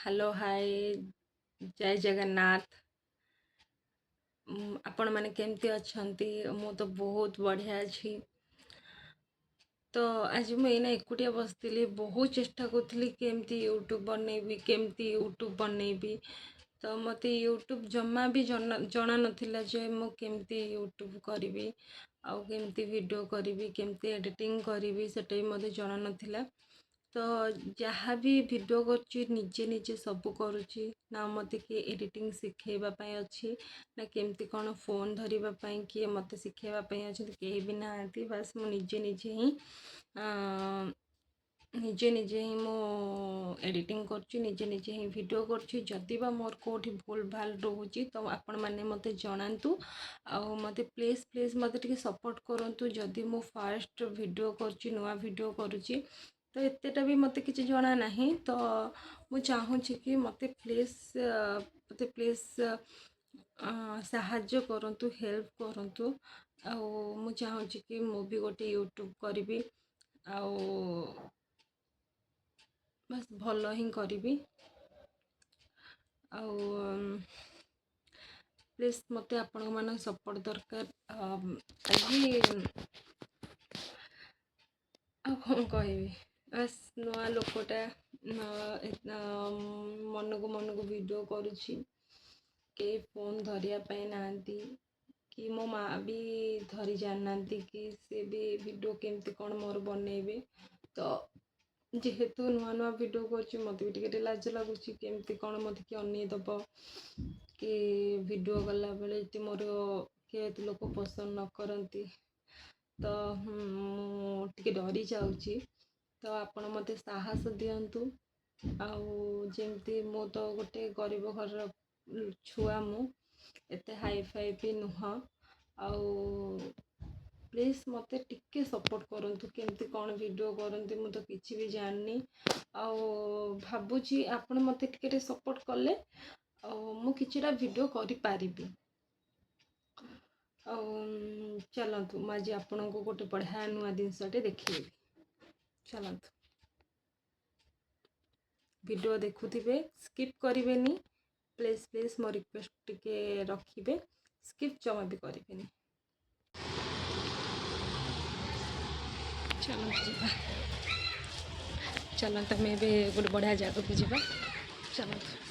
Hello, ହାଏ, ଜୟ ଜଗନ୍ନାଥ। ଆପଣମାନେ କେମିତି ଅଛନ୍ତି? ମୁଁ ତ ବହୁତ ବଢ଼ିଆ ଅଛି। ତ ଆଜି ମୁଁ ଏଇନା ଏକୁଟିଆ ବସିଥିଲି, ବହୁତ ଚେଷ୍ଟା କରୁଥିଲି କେମିତି ୟୁଟ୍ୟୁବ୍ ବନେଇବି, କେମିତି ୟୁଟ୍ୟୁବ୍ ବନେଇବି। ତ ମୋତେ ୟୁଟ୍ୟୁବ୍ ଜମା ବି ଜଣା ଜଣା ନଥିଲା ଯେ ମୁଁ କେମିତି ୟୁଟ୍ୟୁବ୍ କରିବି ଆଉ କେମିତି ଭିଡ଼ିଓ କରିବି, କେମିତି ଏଡ଼ିଟିଂ କରିବି, ସେଟା ବି ମୋତେ ଜଣା ନଥିଲା। ତ ଯାହା ବି ଭିଡ଼ିଓ କରୁଛି, ନିଜେ ନିଜେ ସବୁ କରୁଛି। ନା ମୋତେ କିଏ ଏଡ଼ିଟିଂ ଶିଖେଇବା ପାଇଁ ଅଛି, ନା କେମିତି କ'ଣ ଫୋନ୍ ଧରିବା ପାଇଁ କିଏ ମୋତେ ଶିଖେଇବା ପାଇଁ ଅଛନ୍ତି। କେହି ବି ନାହାନ୍ତି। ବାସ୍, ମୁଁ ନିଜେ ନିଜେ ହିଁ ମୁଁ ଏଡ଼ିଟିଂ କରୁଛି, ନିଜେ ନିଜେ ହିଁ ଭିଡ଼ିଓ କରୁଛି। ଯଦି ବା ମୋର କେଉଁଠି ଭୁଲ ଭାଲ ରହୁଛି, ତ ଆପଣମାନେ ମୋତେ ଜଣାନ୍ତୁ ଆଉ ମୋତେ ପ୍ଲିଜ୍ ପ୍ଲିଜ୍ ମୋତେ ଟିକେ ସପୋର୍ଟ କରନ୍ତୁ। ଯଦି ମୁଁ ଫାଷ୍ଟ ଭିଡ଼ିଓ କରୁଛି, ନୂଆ ଭିଡ଼ିଓ କରୁଛି, ତ ଏତେଟା ବି ମୋତେ କିଛି ଜଣା ନାହିଁ। ତ ମୁଁ ଚାହୁଁଛି କି ମୋତେ ପ୍ଲିଜ୍ ସାହାଯ୍ୟ କରନ୍ତୁ, ହେଲ୍ପ କରନ୍ତୁ। ଆଉ ମୁଁ ଚାହୁଁଛି କି ମୁଁ ବି ଗୋଟେ ୟୁଟ୍ୟୁବ୍ କରିବି ଆଉ ବାସ୍ ଭଲ ହିଁ କରିବି। ଆଉ ପ୍ଲିଜ୍ ମୋତେ ଆପଣଙ୍କମାନଙ୍କ ସପୋର୍ଟ ଦରକାର ଆଜି। ଆଉ କ'ଣ କହିବି? ବାସ୍, ନୂଆ ଲୋକଟା ମନକୁ ମନକୁ ଭିଡ଼ିଓ କରୁଛି। କେହି ଫୋନ୍ ଧରିବା ପାଇଁ ନାହାନ୍ତି କି ମୋ ମାଆ ବି ଧରି ଜାଣିନାହାନ୍ତି କି ସେ ବି ଭିଡ଼ିଓ କେମିତି କ'ଣ ମୋର ବନେଇବେ। ତ ଯେହେତୁ ନୂଆ ନୂଆ ଭିଡ଼ିଓ କରୁଛି, ମୋତେ ବି ଟିକେ ଟିକେ ଲାଜ ଲାଗୁଛି, କେମିତି କ'ଣ ମୋତେ କିଏ ଅନେଇ ଦେବ କି, ଭିଡ଼ିଓ କଲାବେଳେ ଯଦି ମୋର କିଏ ଲୋକ ପସନ୍ଦ ନ କରନ୍ତି, ତ ମୁଁ ଟିକେ ଡରି ଯାଉଛି। ତ ଆପଣ ମୋତେ ସାହସ ଦିଅନ୍ତୁ। ଆଉ ଯେମିତି ମୁଁ ତ ଗୋଟେ ଗରିବ ଘରର ଛୁଆ, ମୁଁ ଏତେ ହାଇ ଫାଇ ବି ନୁହଁ। ଆଉ ପ୍ଲିଜ୍ ମୋତେ ଟିକେ ସପୋର୍ଟ କରନ୍ତୁ। କେମିତି କ'ଣ ଭିଡ଼ିଓ କରନ୍ତି, ମୁଁ ତ କିଛି ବି ଜାଣିନି। ଆଉ ଭାବୁଛି ଆପଣ ମୋତେ ଟିକେ ଟିକେ ସପୋର୍ଟ କଲେ ଆଉ ମୁଁ କିଛିଟା ଭିଡ଼ିଓ କରିପାରିବି। ଆଉ ଚାଲନ୍ତୁ, ମୁଁ ଆଜି ଆପଣଙ୍କୁ ଗୋଟେ ବଢ଼ିଆ ନୂଆ ଜିନିଷଟେ ଦେଖେଇବି। ଚାଲନ୍ତୁ, ଭିଡ଼ିଓ ଦେଖୁଥିବେ, ସ୍କିପ୍ କରିବେନି। ପ୍ଲିଜ୍ ପ୍ଲିଜ୍, ମୋ ରିକ୍ୱେଷ୍ଟ ଟିକେ ରଖିବେ, ସ୍କିପ୍ ଜମା ବି କରିବେନି। ଚାଲନ୍ତୁ ଯିବା। ଚାଲନ୍ତୁ, ଆମେ ଏବେ ଗୋଟେ ବଢ଼ିଆ ଜାଗାକୁ ଯିବା। ଚାଲନ୍ତୁ।